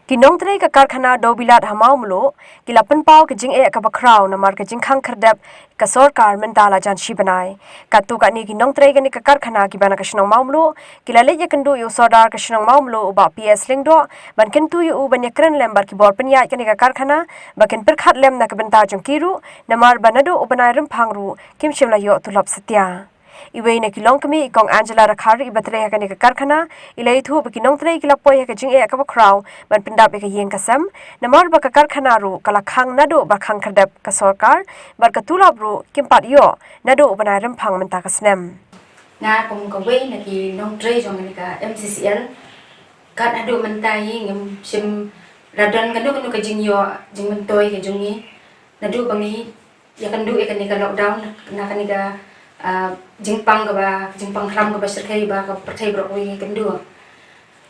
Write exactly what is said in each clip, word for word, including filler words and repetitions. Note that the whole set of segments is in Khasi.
Ki nongtrei ka karkhana Dewbilat ha Mawmluh ki la pynpaw ka jingeh kaba khraw namar ka jingkhang khyrdep ka sorkar mynta la jan shi bnai. Katto katne ki nongtrei kane ka karkhana kiba na ka shnong Mawmluh ki la leit ïakynduh ïa u sordar ka shnong Mawmluh u Bah P S Lyngdoh ban kyntu ïa u ban ïakren lem bad ki bor pynïaid kane ka karkhana ba kin pyrkhat lem na ka bynta jong ki ruh, namar ba naduh u bnai Rymphang ruh kim shym la ïoh tulop satia. Iwei na ki longkmie i Kong Angela Rakhar iba trei ha kane ka karkhana i la ïathuh ba ki nongtrei ki la poi ha ka jingeh kaba khraw ban pyndap ïa ka ïing ka sem, namar ba ka karkhana ruh ka la khang naduh ba khang khyrdep ka sorkar bad ka tulop ruh kim pat ïoh naduh u bnai Rymphang mynta ka snem. Nga kum kawei na ki nongtrei jong kane ka M C C L, kat haduh mynta hi ngim shym la don kano kano ka jingïoh jingmyntoi ka jong ngi naduh ba ngi ïakynduh ïa kane ka lockdown, na kane ka, ah, jingpang kaba, jingpang khlam kaba shyrkhei ba ka pyrthei baroh kawei ka ïakynduh.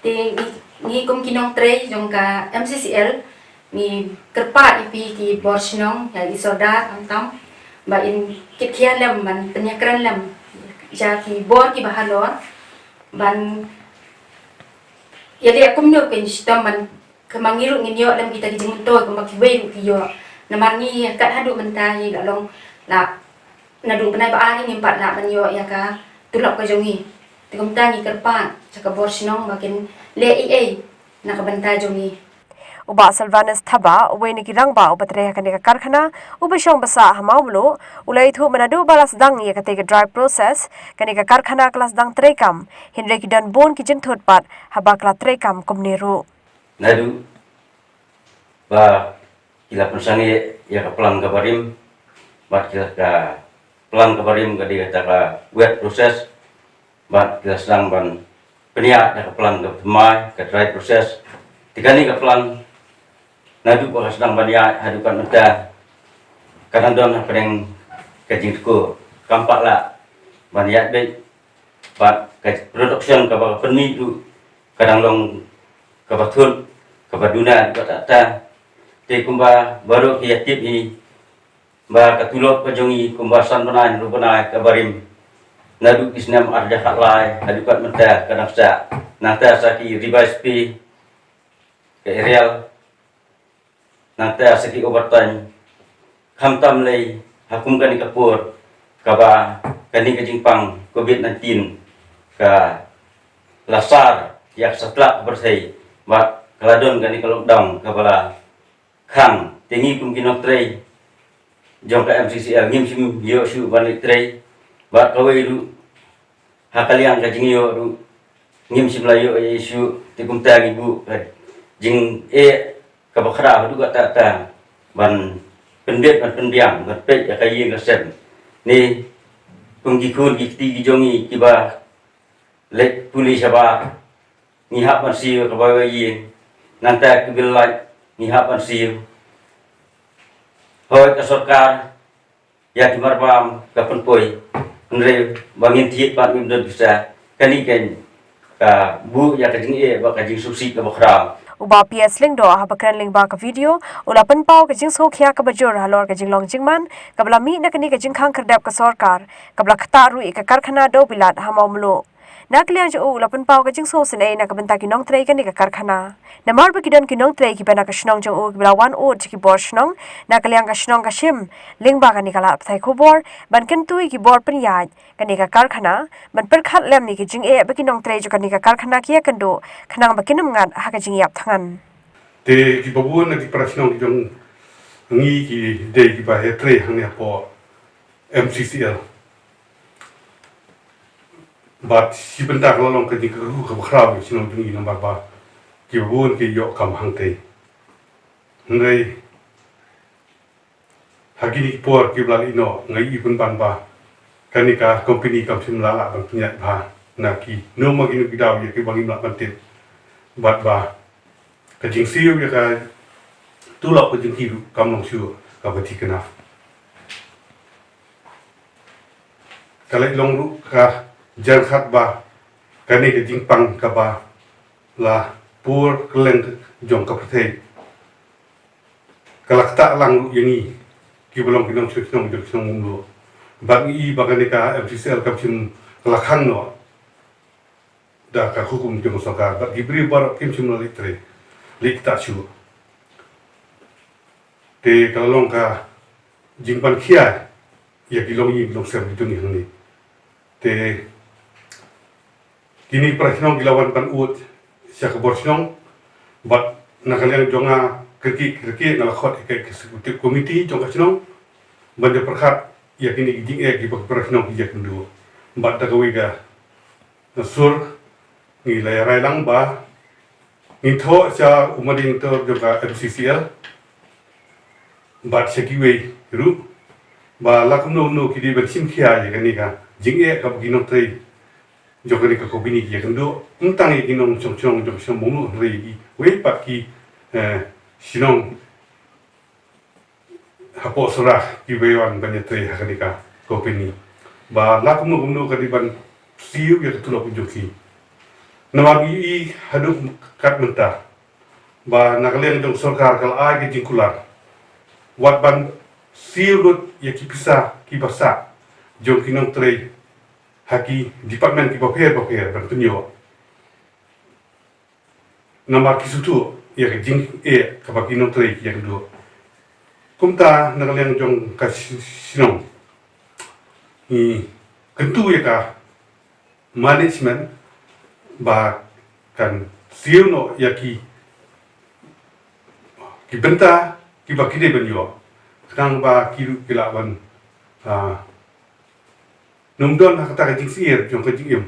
Te ngi, ngi kum ki nongtrei jong ka M C C L ngi kyrpad ïa phi ki bor shnong, ïa i sordar khamtam ba in kit khia lem ban pynïakren lem ïa ki bor kiba halor ban ïaleh kumno kein shitom ban kumba ngi ruh ngin ïoh lem kita ki jingmyntoi kumba kiwei ruh ki ïoh. Namar ngi kat haduh mynta ngi la long la naduh bnai ba ar ngi ngim pat lah ban ïoh ïa ka tulop ka jong ngi. Te kumta ngi kyrpad sha ka bor shnong ba kin leh ei ei na ka bynta jong ngi. U Bah Sylvanus Thabah, uwei na ki rangbah uba trei ha kane ka karkhana, uba shong basa ha Mawmluh, u la ïathuh ba naduh ba la sdang ïa katei ka dry process, kane ka karkhana ka la sdang treikam, hynrei ki don bun ki jingthut pat haba ka la treikam kumne ruh. Naduh ba ki la pynsangeh ïa ka plan kaba rim, bad ki la, ka plan kaba rim ka dei kata ka wet process, bad ki la sdang ban pynïaid ïa ka plan kaba thymmai, ka dry process. Te kane ka plan naduh ba ka sdang ban ïaid haduh kat mynta ka dang don hapdeng ka jingtyrko, kam pat lah ban ïaid beit. Bad ka production kaba ka pynmih ruh ka dang long kaba thut, kaba duna ruh kata kata. Te kumba baroh ki ïa tip hi ba ka tulop ka jong ngi kumba san bnai hynriew bnai kaba rim. Naduh ki snem ar hajar khatlai haduh kat mynta ka dang sah, nangta sa ki revise pay ka arrear, nangta sa ki overtime. Khamtam lei ha kum kane ka por kaba kane ka jingpang covid nineteen ka la sar ïa ka satlak ka pyrthei, bad ka la don kane ka lockdown kaba la khang. Te ngi kum ki nongtrei jong ka M C C L ngim shym ïoh shuh ban leit trei, bad kawei ruh ha ka liang ka jingïoh ruh ngim shym la ïoh ei ei shuh. Te kumta ngi buh ka jingeh kaba khraw haduh katta katta ban pynbeit ban pynbiang ban peit ïa ka ïing ka sem. Ne kum ki khun ki kti ki jong ngi kiba leit pule shabar, ngi hap ban siew kaba ïa ïing, nangta ki bill light ngi hap ban siew. Hooid ka sorkar ïa ki marbam ka pynpoi, hynrei ba ngin thied pat ngim don pisa, kane keiñ ka buh ïa ka jingeh bad ka jingsngewsih kaba khraw. U Bah P S Lyngdoh haba kren lyngba ka video u la pynpaw ka jingsngewkhia kaba jur halor ka jinglong jingman kaba la mih na kane ka jingkhang khyrdep ka sorkar kaba la ktah ruh ïa ka karkhana Dewbilat ha Mawmluh. Na ka liang jong u, u la pynpaw ka jingsngewsynei na ka bynta ki nongtrei kane ka karkhana. Namar ba ki don ki nongtrei kiba na ka shnong jong u kiba la wan ud sha ki bor shnong na ka liang ka shnong ka shim lyngba kane ka lad pathai khubor ban kyntu ïa ki bor pynïaid kane ka karkhana ban pyrkhat lem ïa ki jingeh ba ki nongtrei jong kane ka karkhana ki ïakynduh khnang ba kin ym ngat ha ka jingïap thngan. Te kiba bun na ki para shnong jong ngi ki dei kiba ïatrei hangne hapoh M C C L. Bad shi bynta ka la long ka jingkyrkhu kaba khraw ïa shnong jong ngi namar ba kiba bun ki ïoh kam hangtei. Hynrei ha kine ki por kiba la leit noh nga ïohi pynban ba kane ka company kam shym la lah ban pynïaid bha na kino ma kino ki daw ïa kiba ngim lah ban tip. Bad ba ka jingsiew ïa ka tulop ka jong ki ruh kam long shuh kaba thikna. Ka leit long ruh ka jan khatba kane ka jingpang kaba la pur kylleng jong ka pyrthei ka la ktah lang ruh ïa ngi kiba long ki nongshong shnong jong shnong Mawmluh. Bad ngi i ba kane ka M C C L kam shym la khang noh da ka hukum jong ka sorkar, bad ki briew baroh kim shym la leit trei. leit ktah shuh. Te ka la long ka jingpynkhia ïa ki longïing longsem ki jong ngi hangne. Te kine ki para shnong ki la wan pynud sha ka bor shnong, bad na ka liang jong nga kyrkieh kyrkieh nga la khot ïa ka executive committee jong ka shnong ban ïa pyrkhat ïa kine ki jingeh kiba ki para shnong ki ïakynduh. Bad da kawei ka sur ngi la ïa rai lang ba ngin thoh sha u manager jong ka M C C L bad sha kiwei ruh ba la kumno kumno ki dei ban shim khia ïa kane ka jingeh kaba ki nongtrei jong kane ka company ki ïakynduh, ym tang ïa ki nongshong shnong jong ka shnong Mawngnuh hynrei ïa kiwei pat ki, eh, shnong hapoh Sohra kiba ïa wan ban ïatrei ha kane ka company. Ba la kumno kumno ka dei ban siew ïa ka tulop jong ki. Namar ngi ïohi haduh katne mynta ba na ka liang jong sorkar ka la ai ka jingkular wat ban siew lut ïa ki pisa kiba sah jong ki nongtrei ha ki department kiba pher bapher ban pynïoh. Namar ki sngewthuh ïa ka jingeh kaba ki nongtrei ki ïakynduh. Kumta na ka liang jong ka shi-, shnong ngi kyntu ïa ka management ba kan siew noh ïa ki, ki bynta kiba ki dei ban ïoh, khnang ba ki ruh ki lah ban, ah, nym don ha kata ka jingsyier jong ka jingim